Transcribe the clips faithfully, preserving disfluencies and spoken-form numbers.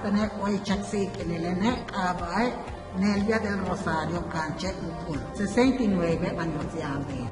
Tene' way chak síik'inile' k'aaba'e' Nelvia del Rosario Canche Mucul, sesenta y nueve años de edad.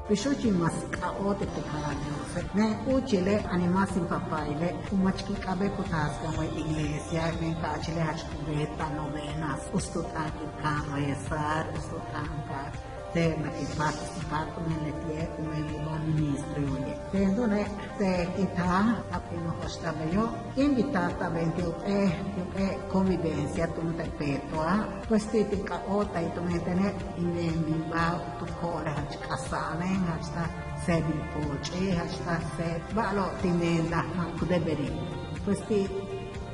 Bix úuch in mas k'ajóoltik tu k'ajóoltik Diose', men úuchile' animas in papaile' ku machik in k'abe' ku taasik way iglesia, men ka'achile' jach ku beeta'al novenas, uts tu t'aan in kaan rezar, uts tu t'aan in kaan te' ma' kin participar tumen leti'e' tumen u ministroe'. Teen túune' te' kin taal a p'íinojo'ob ta beyo' invitar ta beyo' ti' u p'éel ti' u p'éel convivencia túun te' Petoa', pues ti' tin k'ajóolta'al tumen tene' in been bin ba'al tu ko'olel jach k'asa'anen, jach ta séeb in pooch'i, jach ta séeb ba'alo'ob tin beena ma' ku deberi'. Pues ti'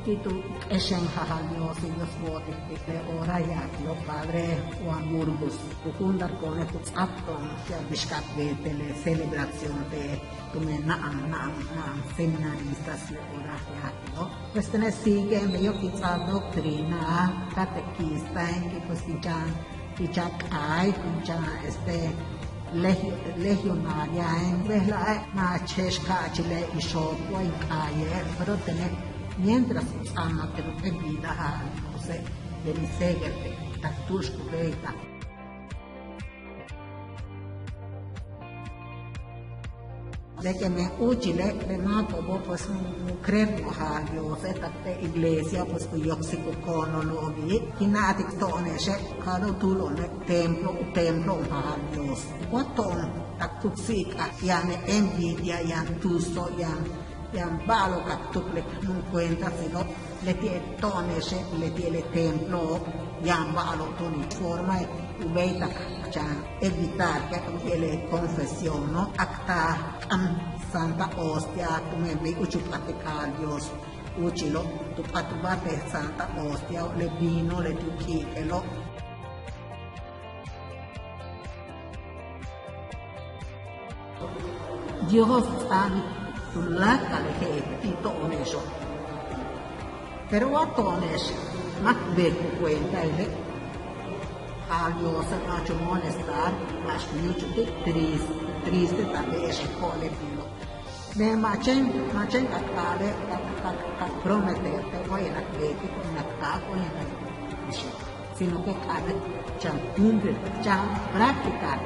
ti' tu k'exen jajal Dios, Dios bo'otik ti' le hora yaakilo'ob Padre Juan Burgos ku jundarko'one' ku ts'áaik to'on ti'al bix ka beetele' celebración te' tumen na'an na'an na'an seminaristas le hora yaakilo'ob. Pues tene' sigue beyo' kin ts'áaik doctrina, catequistaen, pues kin chan kin chan k'aay, kin chan este legio- legionariaen, bejla'e' ma' je'ex ka'achile' in xoopo'ob in k'aaye', pero tene' mientras ku ts'aamak ten u p'éel vida jajal Diose', yaan in seguerte' tak tu'ux ku béeytal. De que men úuchile' le máako'obo' pues mu creer jajal Diose' tak te' iglesia pues ku yoksik u koonojlo'obi', kin na'atik to'one'exe' cada u tuulo'one' templo u templo u jajal Dios. Wa to'on tak tuksi'ik'al yaan le envidia, yaan tuusto', yaan yaan ba'alo'ob ka k tuklike' jump'éel cuentasilo'ob. Leti'e' to'one'exe' leti'e' le templo yaan ba'alo'ob to'on in forma u béeytal k chan evitar ke u yéetel le confesiono', k taal k k'am santa hostia tumen bix úuch u p'atik jajal Dios úuchilo' tu p'atbal te' santa hostiao' le vino leti' u k'i'ike'elo'. Dios ts'áaik tuláakal le je'el ti' to'one'exo'. Pero wa to'one'ex ma' k beetik u cuentaile', jajal Diose' ma'ach u molestar, ma'ach ku yúuchul ti' triste, triste ta be'exe' ko'olel tilo'. Men ma' chéen ma' chéen ka k a'ale' ka k prometerte' way in k beetik, way in k taal, way in k sino que k'a'abéet chan cumple, chan practicar.